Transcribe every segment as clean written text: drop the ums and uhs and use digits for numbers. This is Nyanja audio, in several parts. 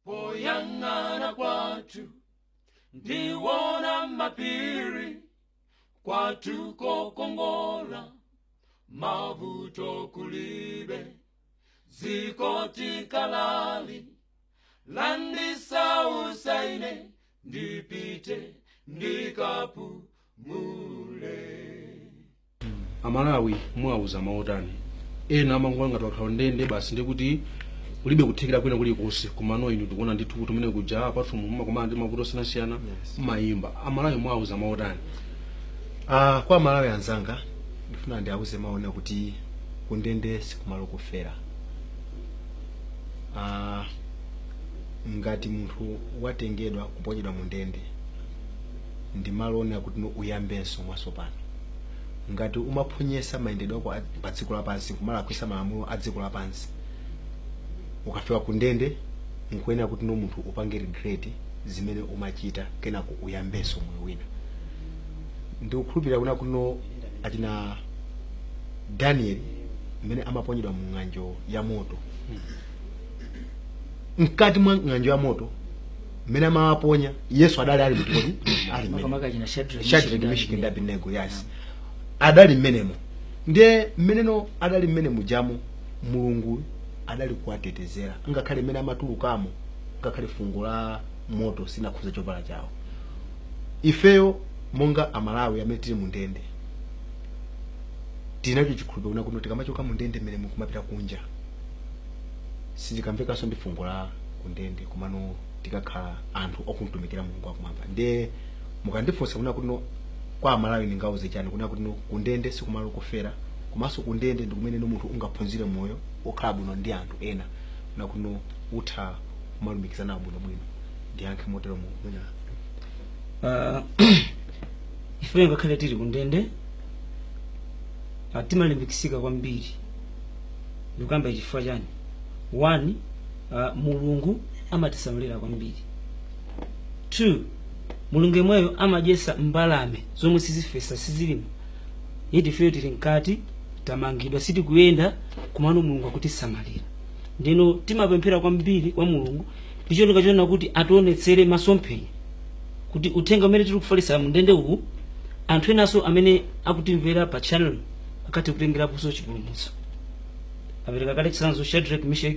Poyang'ana kwathu ndiwona mapiri, kwathu kokongola, mavuto kulibe, dziko tikalali landisausa ine, ndipite ndikapumule. Amalawi muwauza maotani? Ena amangoona ngati wakhala ndende basi, ndikuti kulibe kuthekera kwina kulikonse. Komano inu tikuona ndithu kuti umene kuja apart mumakumana ndi mavuto osiyanasiyana, mmayimba. Amalawi muwauza maotani? Kwa Malawi anzanga ndifuna ndiauze maona kuti kundende sikumalo kufera. Ngati munthu watengedwa kuponyedwa mu ndende, ndi malo onena kuti no uyambenso mwatsopano. Ngati umaphonyesa mayendedwe ako pa dziko lapansi, kumalakwisa malamulo a dziko lapansi, ukafika ku ndende nkuyenera kuti no munthu upange regret zimene umachita, kenako uyambenso moyo wina. Ndikukhulupirira kuna kuno achina Daniel mmene amaponyedwa mu ng'anjo ya moto, mkati mwa ng'anjo ya moto mmene amawaponya, Yesu adali ali mtikoti ali mmene Makamaka achina Shadrach, Shadrach, Meshach, Meshach ndi Abednego. Yes, adali mmenemo. Ndiye mmeneno adali mmene mujamo, Mulungu adali kuwatetezera. Ngakhale mmene amatulukamo, ngakhale fungo la moto sinakhuza chovala chawo. Ifeyo monga Amalawi amene tili mu ndende, tinacho chikhulupiriro kuno, tikamachoka mu ndende mmene mukumapita kunja, sizikamvekanso ndi fungo la kundende, komano tikakhala anthu okumtumikira Mulungu wakumwamba. Ndiye mukandifunsa kuna kuti no kwa Amalawi ndingauze chani, kuna kuti no kundende sikumalo kufera, komanso kundende ndi kumene no munthu ungaphunzire moyo okhala bwino ndi anthu ena, kuna kuti no utha kumalumikizana bwinobwino. Ndiyankhe motero mu mwina. Ifeyo ngakhale tili kundende, timalimbikitsika kwambiri. Ndikuyamba chifukwa chani? One, Mulungu amatisamalira kwambiri. Two, Mulungu yemweyo amadyesa mbalame zomwe sizifesa, sizilima. Yeti ifeyo tili mkati, tamangidwa, sitikuyenda, komano Mulungu akutisamalira. Ndino timapemphera kwambiri kwa Mulungu ndicholinga chonena kuti ationetsere masomphenya, kuti uthenga umene tiri kufalitsa mndende uwu, anthu enanso amene akutimvera pa channel akathe kutengeraponso chipulumutso. Apereka kale chitsanzo Shadrach, Meshach,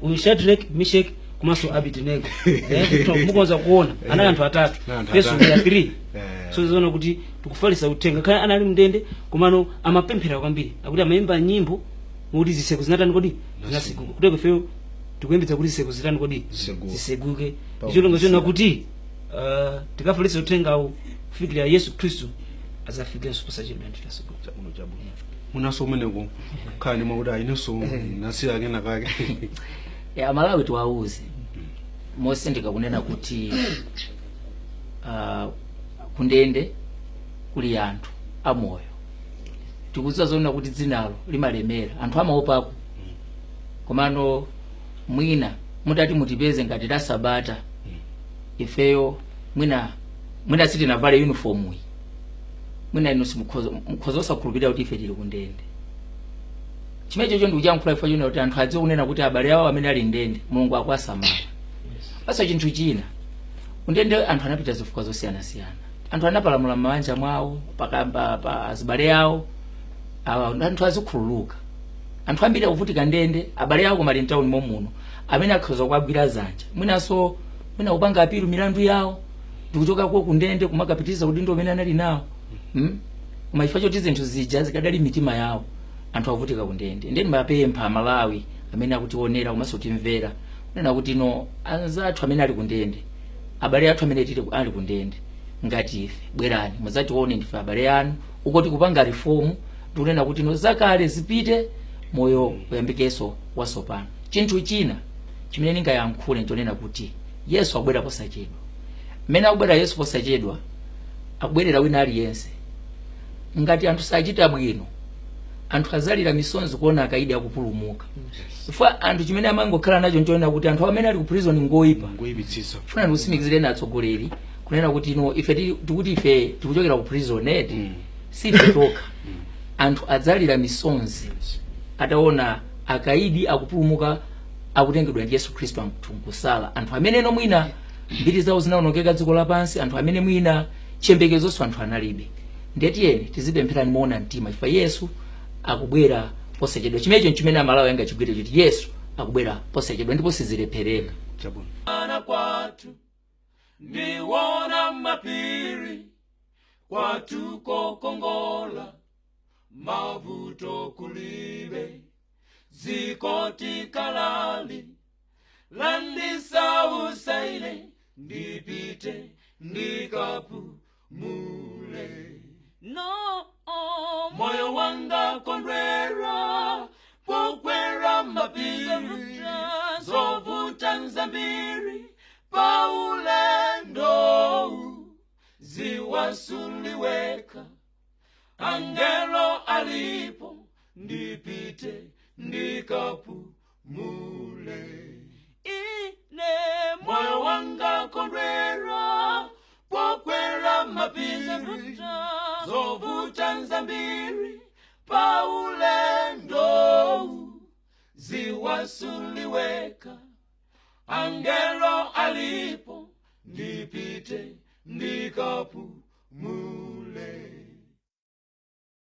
uyu Shadrach, Meshach komanso Abednego. Mukonza kuona anali anthu atatu. Anthu Yesu atatu. ya 3. Eh. So ziona kuti tikufalitsa uthenga khala anali mndende, komano amapemphera kwambiri, akuti amayimba nyimbo mukuti zitseko zinatani kodi? Zinaseguka. Kuti ifeyo tikuyembedza kuti zitseko zitani kodi? Ziseguke. Ziseguke. Pakuti Ndicholinga chonena kuti tikafalitsa uthengawu kufikira Yesu Khristu azafikenso posachedwa nditasuka. Chabwino, chabwino. Munaso umeneko khala ndi mwakuti ayinenso nasiya kena kake. Ya, Amalawi tiwauze mosindika kunena kuti kundende kuli anthu amoyo. Tikudziwa zoona kuti dzinalo limalemera, anthu amaopako, komano mwina mutati mutipeze ngati la Sabata, ifeyo mwina sitinavale uniform iyi, mwina inu simukhoza mukhoza osakhulupirira kuti ife tili kundende. Chimene chocho ndikuyankhula ife chona kuti anthu adziwe kunena kuti abale awo amene ali ndende, Mulungu akuwasamala. Basa chinthu china, kundende anthu anapita zifukwa zosiyanasiyana. Anthu anapalamula m'mabanja mwawo, pakamba pa azibale awo awa, anthu azikhululuka. Anthu ambiri akuvutika ndende, abale awo koma ali mtawuni momuno amene akhoza kuwagwira zanja, mwinanso mwina kupanga appeal milandu yawo ndikuchokako kundende kumakapitiriza udindo umene anali nawo, Koma chifukwa choti zinthu zija zikadali mitima yawo, anthu akuvutika kundende. Ndeni mapempha Amalawi amene akutionera komanso kutimvera kunena kuti no anzathu amene ali kundende, abale athu amene tili ali kundende ngati ife, bwerani mudzatione, ndife abale anu. Uko tikupanga reform, tikunena kuti no zakale zipite, moyo uyambikenso watsopano. Chinthu china chimene ndingayankhule nchonena kuti Yesu akubwera posachedwa. Mmene akubwera Yesu posachedwa, akubwerera wina aliyense. Ngati anthu sachita bwino, anthu azalira misonzi kuona akaidi akupulumuka, chifukwa anthu chimene amangokhala nacho nchonena kuti anthu amene ali ku prison ngoyipa. Ngoyipitsitsa. Funa ndikutsimikizireni atsogoleri kunena kuti no ife tikuti ife tikuchokera ku prison eti, si ife tokha. Anthu adzalira misonzi ataona akaidi akupulumuka. Akutengedwa ndi Yesu Khristu, anthu nkusala, anthu amene no mwina mbiri zawo zinaonongeka dziko lapansi, anthu amene mwina chiyembekezonso anthu analibe. Ndiye tiyeni tizipempherani moona mtima, chifukwa Yesu akubwera posachedwa. Chimenecho nchimene Amalawi angachigwire, kuti Yesu akubwera posachedwa ndipo sizilephereka. Chabwino. Ana kwathu ndiwona mapiri, kwathu kokongola, mavuto kulibe, ziko tikalali landisausaile, ndipite ndikapumule. No. Moyo wanga kondwera pokwera mapiri, zovuta nzambiri paulendo, ziwasuliweka, angelo alipo, ndipite ndikapumule. Ine. Moyo wanga kondwera pokwera mapiri, zovuta nzambiri paulendo, ziwasuliweka, angelo alipo, ndipite ndikapumule.